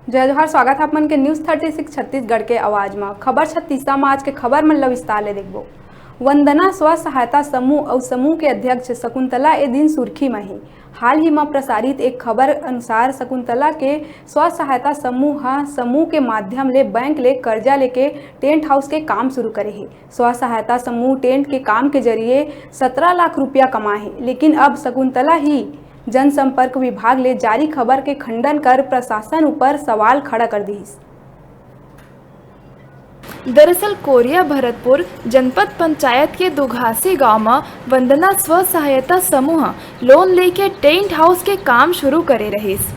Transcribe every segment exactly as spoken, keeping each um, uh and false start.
जय जोहार, स्वागत है आप मन के News Thirty Six छत्तीसगढ़ के आवाज म। खबर छत्तीसा म आज के खबर मन ल विस्तार ले देखबो। वंदना स्व सहायता समूह अउ समूह के अध्यक्ष शकुंतला ए दिन सुर्खी म हे। हाल ही म प्रसारित एक खबर अनुसार शकुंतला के स्व सहायता समूह ह समूह के माध्यम ले बैंक ले कर्जा लेके टेंट हाउस के काम शुरू करे हे। स्व सहायता समूह टेंट के काम के जरिए सत्रह लाख रुपया कमाए हे, लेकिन अब शकुंतला ही जनसंपर्क विभाग ले जारी खबर के खंडन कर प्रशासन ऊपर सवाल खड़ा कर दिहिस। दरअसल कोरिया भरतपुर जनपद पंचायत के दुघासी गांव म वंदना स्व सहायता समूह लोन लेके टेंट हाउस के काम शुरू करे रहिस।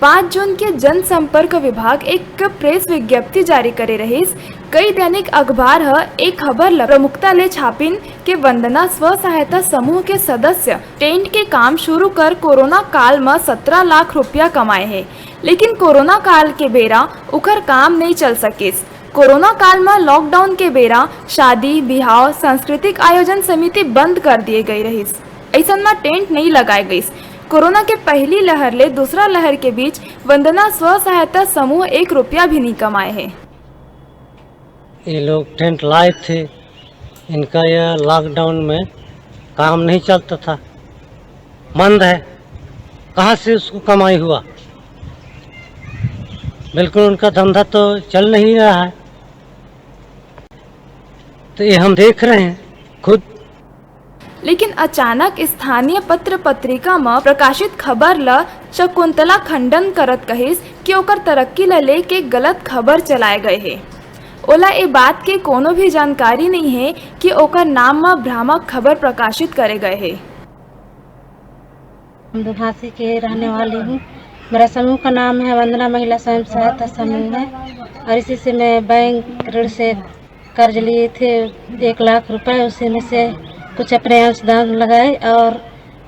पाँच जून के जनसंपर्क विभाग एक प्रेस विज्ञप्ति जारी करे रहिस। कई दैनिक अखबार ह एक खबर ल प्रमुखता ले छापिन के वंदना स्व सहायता समूह के सदस्य टेंट के काम शुरू कर कोरोना काल म सत्रह लाख रुपया कमाए हे, लेकिन कोरोना काल के बेरा उखर काम नइ चल सकिस। कोरोना काल म लॉकडाउन के बेरा शादी, बिहाव, सांस्कृतिक आयोजन समिति बंद कर दिए गए रहिस। अइसन म टेंट नइ लगाए गइस। कोरोना के पहली लहर ले दूसरा लहर के बीच वंदना स्व सहायता समूह एक रुपया भी नइ कमाए हे। ये लोग टेंट लाए थे, इनका यह लॉकडाउन में काम नहीं चलता था, बंद है, कहाँ से उसको कमाई हुआ? बिल्कुल उनका धंधा तो चल नहीं रहा है, तो ये हम देख रहे हैं खुद। लेकिन अचानक स्थानीय पत्र पत्रिका म प्रकाशित खबर ल शकुंतला खंडन करत कहिस कि ओकर तरक्की ल लेके गलत खबर चलाए गए हे। ओला ए बात के कोनो भी जानकारी नइ हे कि ओकर नाम म भ्रामक खबर प्रकाशित करे गए हे। हम दुभाषी के रहने वाली हूँ। मेरा समूह का नाम है वंदना महिला स्वयं सहायता समूह है, और इसी से मैं बैंक ऋण से कर्ज लिए थे एक लाख रुपए, उसी में से कुछ अपने अंशदान लगाए और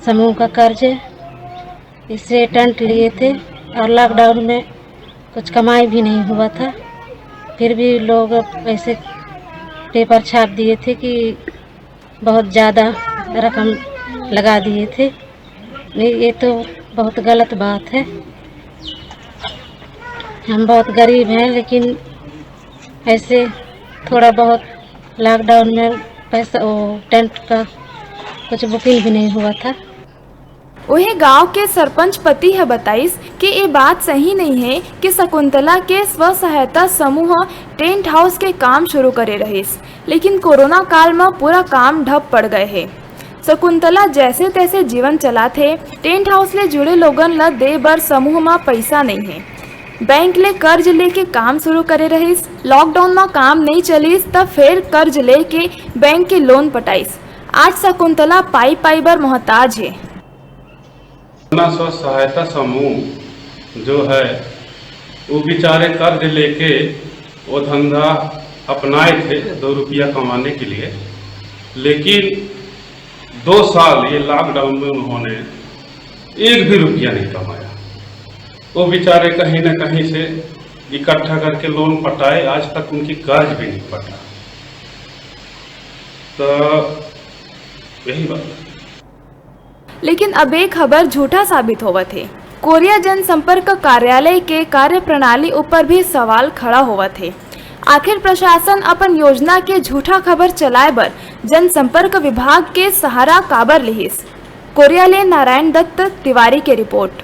समूह का कर्ज, इससे टेंट लिए थे और लॉकडाउन में कुछ कमाई भी नहीं हुआ था, फिर भी लोग ऐसे पेपर छाप दिए थे कि बहुत ज़्यादा रकम लगा दिए थे। नहीं, ये तो बहुत गलत बात है। हम बहुत गरीब हैं, लेकिन ऐसे थोड़ा बहुत लॉकडाउन में पैसा, वो टेंट का कुछ बुकिंग भी नहीं हुआ था। उहें गांव के सरपंच पति ह बताइस कि ये बात सही नहीं है कि शकुंतला के स्व सहायता समूह टेंट हाउस के काम शुरू करे रहिस, लेकिन कोरोना काल म पूरा काम ठप पड़ गए हे। शकुंतला जैसे तैसे जीवन चलाथे। टेंट हाउस ले जुड़े लोगन ल दे बर समूह म पइसा नइ हे। बैंक ले कर्ज लेके काम शुरू करे रहिस। लॉकडाउन म काम नइ चलिस, त फेर कर्ज लेके बैंक के लोन पटाइस। आज शकुंतला पाई पाई बर मोहताज हे। अपना स्व सहायता समूह जो है, वो बेचारे कर्ज लेके वो धंधा अपनाए थे दो रुपया कमाने के लिए, लेकिन दो साल ये लॉकडाउन में उन्होंने एक भी रुपया नहीं कमाया। वो बेचारे कहीं ना कहीं से इकट्ठा करके लोन पटाए, आज तक उनकी कर्ज भी नहीं पटा। तो यही बात है। लेकिन अब ये खबर झूठा साबित होवत हे। कोरिया जनसंपर्क कार्यालय के कार्यप्रणाली ऊपर भी सवाल खड़ा होवत हे। आखिर प्रशासन अपन योजना के झूठा खबर चलाए बर जनसंपर्क विभाग के सहारा काबर लिहिस? कोरिया ले नारायण दत्त तिवारी के रिपोर्ट।